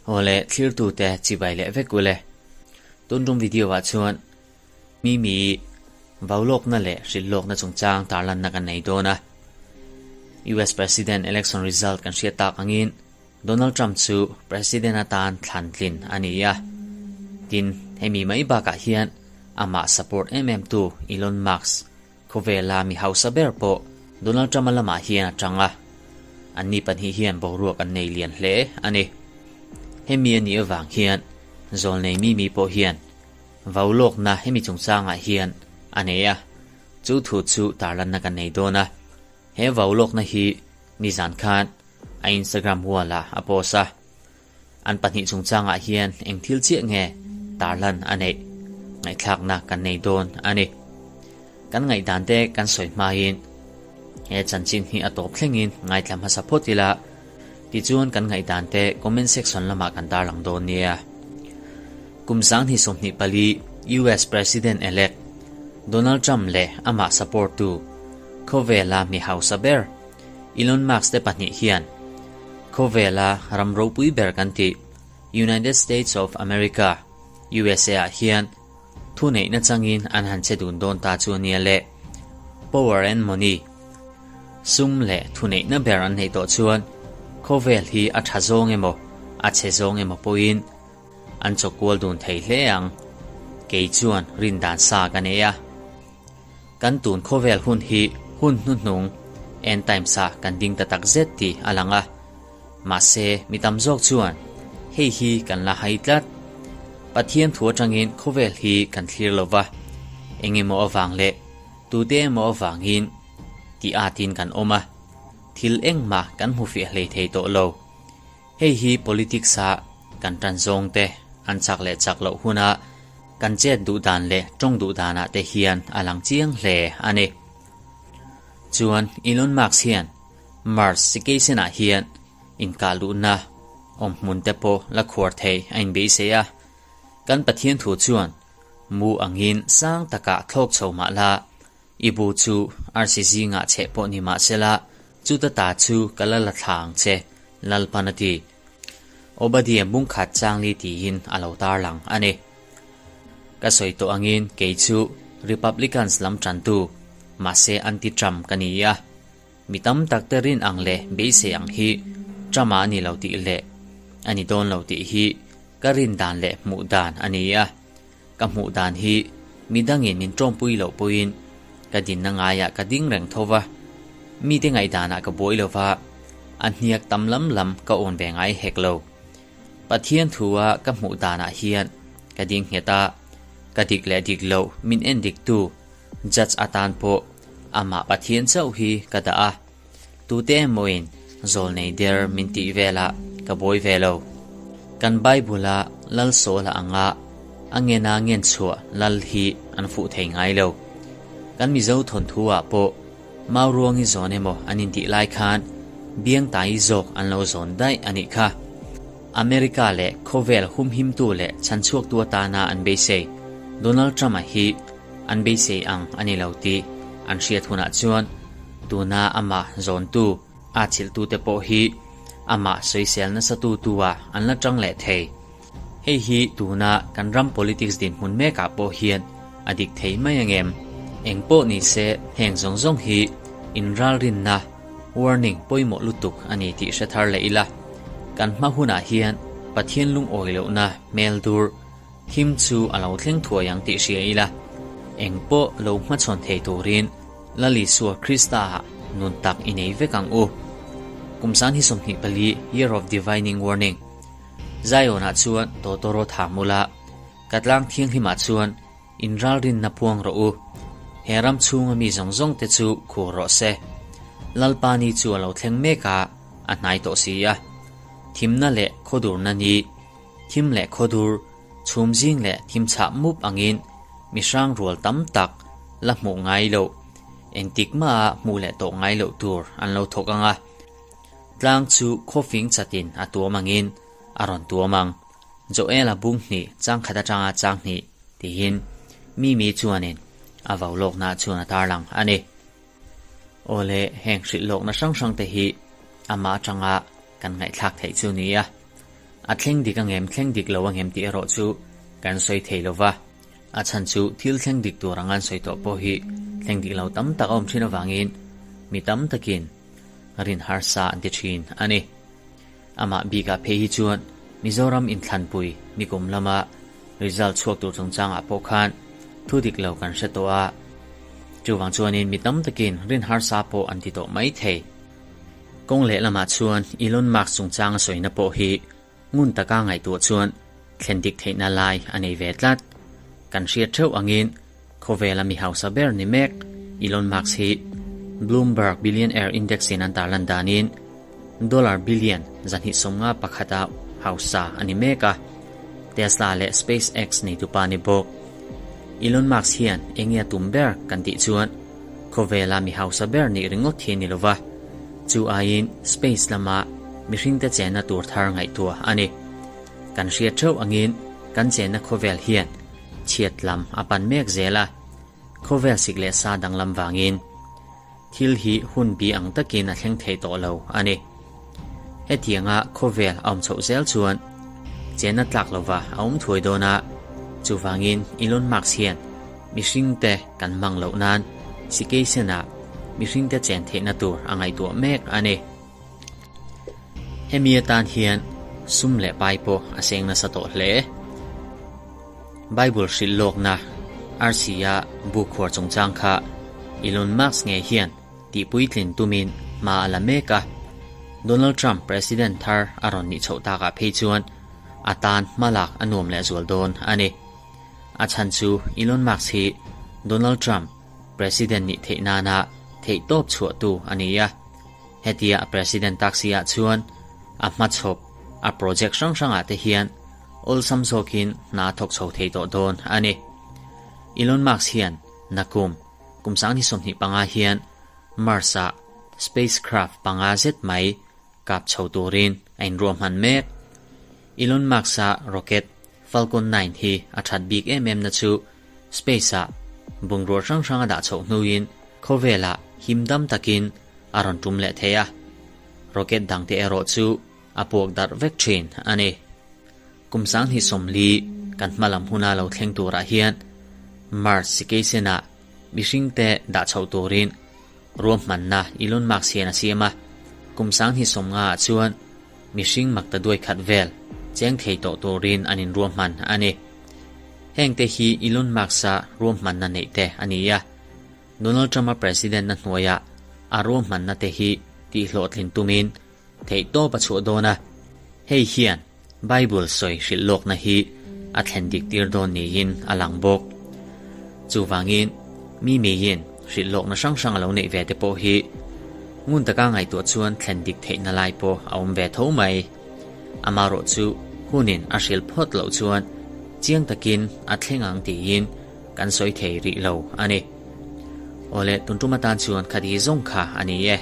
Awle thlirtute chibai leh vek ule. Tun tum video ah chuan Mimi vaulawkna leh hrilhlawkna chungchang tarlanna kan nei dawn a. US President election result kan hriat tak angin Donald Trump chu President atan thlan tlin a ni a. Tin, hemi mai bakah hian amah support em em tu Elon Musk Khawvela mi hausa ber pawh Donald Trump-a lamah hian a tang a, anni pahnih hian boruak an nei lian hle a ni. Hemi a nih avang hian zawlnei Mimi pawh hian vau lawkna hemi chungchangah hian a nei a, chu thu chu tarlanna kan nei dawn a. He vau lawkna hi nizan khan a Instagram wall-ah a post a. An pahnih chungchangah hian eng thil chiah nge tarlan a neih ngaihthlakna kan nei dawn a ni. Kan ngaihdan te kan sawi hmain he chanchin hi a tawp thlengin ngaithla hmasa phawt ila, tichuan kan ngaihdan te comment section lamah kan tarlang dawn nia. Kum 2024 US President-elect Donald Trump leh amah support tu khawvela mi hausa ber Elon Musk te pahnih hian khawvela ram ropui ber kan tih United States of America, usa, ah hian thuneihna changin an han che dun dawn ta chu ania le. Power and money, sum leh thuneihna ber an neih tawh chuan khawvel hi a tha zawng emaw a chhe zawng emaw pawhin an chawkual dun thei hle ang. Kei chuan rindan sa ka nei a. Kan tun khawvel hun hi hun hnuhnung, end times, ah kan ding ta tak zet tih a lang a. Mahse, mi tam zawk chuan hei hi kan la hai tlat. Pathian thu atangin khawvel hi kan thlir lo va, eng emaw avang leh tute emaw avangin tih atin kan awm a, thil engmah kan hmu fiah hlei thei tawh lo. Hei hi politics a kan tan zawng te an chak leh chak loh huna kan chet duh dan leh tawng duh danah te hian a lang chiang hle a ni. Chuan Elon Musk hian Mars station ah hian inkah luhna awm hmun te pawh la khuar thei a inbeisei a. Kan Pathian thu chuan mu angin sang takah thlawk chho mah la, I bu chu arsi zingah cheh pawh ni mah sela, chuta ta chu ka la la thla ang che, Lalpan a ti. Obadiah bungkhat changli tiin a lo tarlang a ni. Ka sawi tawh angin kei chu Republicans lam tantu, mahse anti-Trump ka ni a. Mi tam tak te rin ang leh beisei ang hi Trump-a a ni lo tih leh a ni dawn lo tih hi ka rin dan leh hmuh dan a ni a. Ka hmuh dan hi midangin min tawmpui loh pawhin ka dinna ngaiah ka ding reng tho va, mite ngaihdanah ka buai lo va, a hniak tam lam lam ka awn ve ngai hek lo. Pathian thua ka hmuh danah hian ka ding nghet a, ka dik leh dik loh min en diktu judge atan pawh amah Pathian chauh hi ka dah a, tute emawin zawlnei der min tih velah ka buai ve lo. Kan Bible-a Lal Sawla anga a ngena ngen chhuah Lal hi an fuh thei ngai lo. Kan Mizo thawnthu-ah pawh Mauruangi zawn emaw an intih lai khan Biangtai zawk an lo zawn daih a nih kha. America leh khawvel humhimtu leh chhanchhuaktu atana an beisei Donald Trump-a hi an beisei ang a ni lo tih an hriat hunah chuan tuna amah zawntu a chhilhtute pawh hi amah sawisel nasa tu tu-ah an la tang leh thei. Hei hi tuna kan ram politics dinhmun mekah pawh hian a dik thei mai angem? Eng pawh ni se heng zawng zawng hi inralrinna, warning, pawimawh lutuk a ni tih hre thar leh ila. Kan hma hunah hian Pathian lungawi lohna hmel dur thim chu a lo thleng thuai ang tih hria ila. Eng pawh lo hmachhawn thei turin Lal Isua Krista-ah nun tak i nei vek ang u. Kum 2024 Year of Divining Warning. Zion-ah chuan tawtawraw tha mula, ka tlang thianghlimah chuan inralrinna puang rawh u. He ram chhunga mi zawng zawng te chu khur rawh se. Lalpa ni chu a lo thleng mek a, a hnai tawh si a. Thimna leh khawdurna ni, thim leh khawdur, chhum zing leh thim chhah mup angin mi hrang rual tam tak la hmuh ngai loh, engtik maha hmuh leh tawh ngai loh tur an lo thawk ang a. Tlang chu khawfing chatin a tuam angin a rawn tuam ang. Joel-a bung hnih chang khat atanga chang hnih tihin Mimi chuanin a vau lawkna chuan a tarlang a ni. Awle, heng hrilh lawkna hrang hrang te hi Amah atanga kan ngaihthlak theih chu ni a. A thleng dik angem thleng dik lo angem tih erawh chu kan sawi thei lo va. A chhan chu thil thleng dik tur anga an sawi tawh pawh hi thleng dik lo tam tak a awm thin avangin mi tam takin rin harsa an ti thin a ni. Amah bikah phei hi chuan Mizoram inthlanpui nikum lama result chhuak tur chungchangah pawh khan thu dik lo kan hre tawh a, chuvang chuanin mi tam takin rin harsa pawh an ti tawh mai thei. Kawng lehlamah chuan Elon Musk chungchang a sawina pawh hi ngun taka ngaihtuah chuan thlen dik theihna lai a nei ve tlat. Kan hriat theuh angin khawvela mi hausa ber ni mek Elon Musk hi Bloomberg Billionaire Index in an tarlan danin dollar billion 251 a hausa a ni mek a, Tesla leh SpaceX neitupa ni bawk. Elon Musk hian enge a tum ber kan tih chuan khawvela mi hausa ber nih ringawt hi a ni lova, chu aiin space lama mihringte chenna tur thar ngaihtuah a ni. Kan hriat theuh angin kan chenna khawvel hian chhiat lam a pan mek zel a, khawvel sik leh sa danglam vangin thil hi hun bi ang takin a thleng thei tawh lo a ni. Hetianga khawvel a awm chhoh zel chuan chenna tlak lova a awm thuai dawn a, chuvangin Elon Musk hian mihringte kan hmang loh nan sikeisenah mihringte chen theihna tur a ngaihtuah mek a ni. Hemi atan hian sum leh pai pawh a seng nasa tawh hle. Bible hrilh lawkna RC-a bu khuar chungchang kha Elon Musk ngei hian tihpuitlin tumin hma a la mek a. Donald Trump president thar a rawn nih chhoh takah phei chuan a tan hmalak a nuam lehzual dawn a ni. A chhan chu Elon Musk hi Donald Trump president nih theih nana theihtawp chhuahtu a ni a. Hetia a president tak si ah chuan a hmachhawp a project hrang hrang ah te hian awlsam zawkin hna a thawk chho thei tawh dawn a ni. Elon Musk hian nakum kum 2025 hian Mars ah spacecraft panga zet mai kap chho turin a inruahman mek. Elon Musk-a rocket Falcon 9 hi a that bik em em na chu space-ah bungrua hrang hrang a dah chhoh hnuin khawvelah him dam takin a rawn tum leh thei a, rocket dangte erawh chu a puak darh vek thin a ni. Kum 2040 kan hmalam huna lo thleng turah hian Mars sikeisenah mihringte dah chhoh turin Ruahmanna Elon Musk hian a siam a, kum 2050 ah chuan mihring makta duai khat vel cheng thei tawh turin an inruahman a ni. Hengte hi Elon Musk-a ruahmanna neih te a ni a, Donald Trump-a president-na hnuaiah a ruahmanna te hi tihhlawhtlin tumin theihtawp a chhuah dawn a, hei hian Bible sawi hrilh lawkna hi a thlen dik tir dawn niin a lang bawk. Chuvangin, mi miin hrilh lawkna hrang hrang a lo neih ve te pawh hi ngun taka ngaihtuah chuan thlen dik theihna lai pawh a awm ve tho mai. Amaherawh chu hunin a hrilh phawt loh chuan chiang takin a thleng ang tiin kan sawi thei rih lo a ni. Awle, tun tum atan chuan khati zawng kha a ni e.